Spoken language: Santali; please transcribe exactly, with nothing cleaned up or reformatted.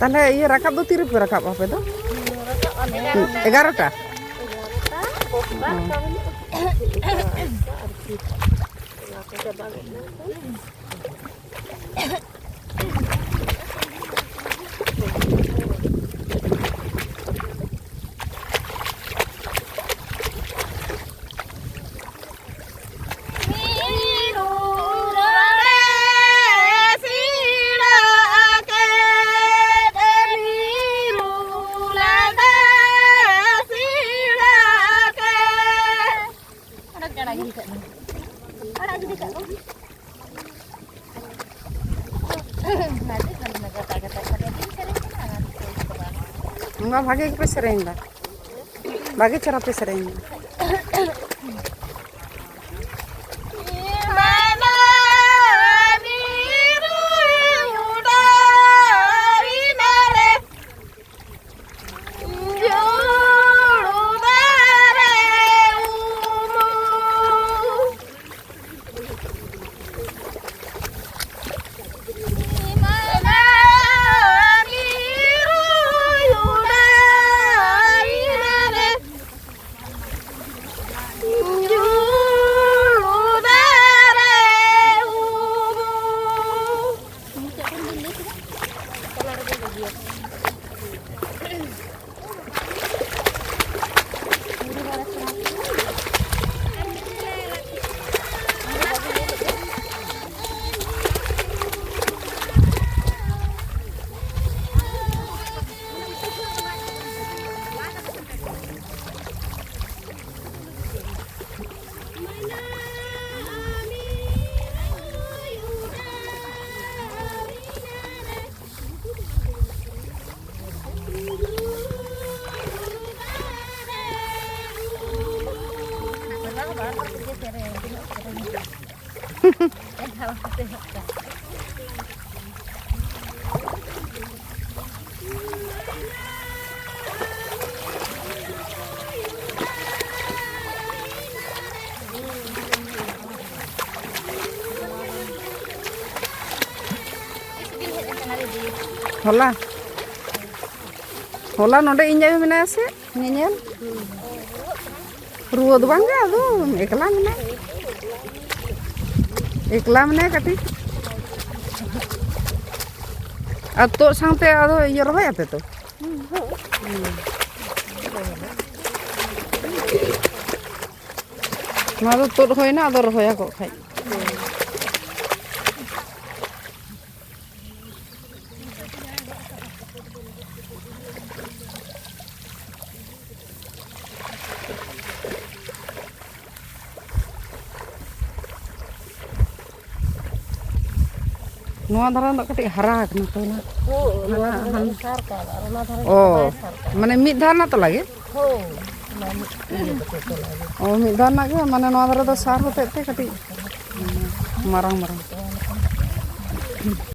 ᱛᱟᱦᱞᱮ ᱤᱭᱟᱹ ᱨᱟᱠᱟᱵ ᱫᱚ ᱛᱤ ᱨᱮᱯᱮ ᱨᱟᱠᱟᱵ ᱟᱯᱮ ᱫᱚ? ᱮᱜᱟᱨᱚᱴᱟ? ᱟᱲᱟᱜ ᱜᱤᱰᱤ ᱠᱟᱜ ᱢᱮ᱾ ᱟᱲᱟᱜ ᱜᱤᱰᱤ ᱠᱟᱜ ᱢᱮ᱾ ᱚᱱᱟ ᱫᱚ ᱜᱟᱛᱟ ᱜᱟᱛᱟ ᱠᱟᱛᱮ ᱫᱤᱱ ᱥᱮᱨᱮᱧ ᱠᱟᱱᱟ, ᱚᱱᱟ ᱫᱚ ᱪᱮᱫ ᱦᱚᱸ ᱵᱟᱝ᱾ ᱱᱚᱣᱟ ᱵᱷᱟᱜᱮ ᱜᱮᱯᱮ ᱥᱮᱨᱮᱧ ᱮᱫᱟ, ᱵᱷᱟᱜᱮ ᱪᱮᱦᱨᱟ ᱯᱮ ᱥᱮᱨᱮᱧ ᱮᱫᱟ᱾ ᱦᱚᱞᱟ, ᱦᱚᱞᱟ ᱱᱚᱰᱮ ᱤᱧ ᱟᱭᱳ ᱢᱮᱱᱟᱭᱟ ᱥᱮ ᱧᱮᱧᱮᱞ? ᱨᱩᱣᱟᱹ ᱫᱚ ᱵᱟᱝᱜᱮ, ᱟᱫᱚ ᱮᱠᱞᱟ ᱢᱮᱱᱟᱭ, ᱮᱠᱞᱟ ᱢᱮᱱᱟᱭ ᱠᱟᱹᱴᱤᱡ᱾ ᱟᱨ ᱛᱳᱫ ᱥᱟᱶᱛᱮ ᱟᱫᱚ ᱤᱭᱟᱹ ᱨᱚᱦᱚᱭᱟᱯᱮ ᱛᱚ? ᱱᱚᱣᱟ ᱫᱚ ᱛᱳᱫ ᱦᱩᱭᱱᱟ, ᱟᱫᱚ ᱨᱚᱦᱚᱭᱟ ᱠᱚ ᱠᱷᱟᱡ᱾ ᱱᱚᱣᱟ ᱫᱷᱟᱨᱮ ᱫᱚ ᱠᱟᱹᱴᱤᱡ ᱦᱟᱨᱟ ᱟᱠᱟᱱᱟ ᱛᱚ ᱚᱱᱟ᱾ ᱦᱳᱭ, ᱱᱚᱣᱟ ᱫᱷᱟᱨᱮ ᱫᱚ ᱥᱟᱨ ᱠᱟᱜ, ᱟᱨ ᱚᱱᱟ ᱫᱷᱟᱨᱮ ᱚ, ᱫᱚ ᱵᱟᱭ ᱥᱟᱨ ᱠᱟᱜ᱾ ᱢᱟᱱᱮ ᱢᱤᱫ ᱫᱷᱟᱣ ᱨᱮᱱᱟᱜ ᱛᱚᱞᱟ ᱜᱮ? ᱦᱳᱭ, ᱚᱱᱟ ᱢᱤᱫ ᱤᱭᱟᱹ ᱠᱟᱛᱮ ᱛᱚᱞᱟ ᱜᱮ᱾ ᱚ, ᱢᱤᱫ ᱫᱷᱟᱣ ᱨᱮᱱᱟᱜ ᱜᱮ, ᱢᱟᱱᱮ ᱱᱚᱣᱟ ᱫᱷᱟᱨᱮ ᱫᱚ ᱥᱟᱨ ᱦᱚᱛᱮᱡ ᱛᱮ ᱠᱟᱹᱴᱤᱡ ᱢᱟᱨᱟᱝ ᱢᱟᱨᱟᱝ᱾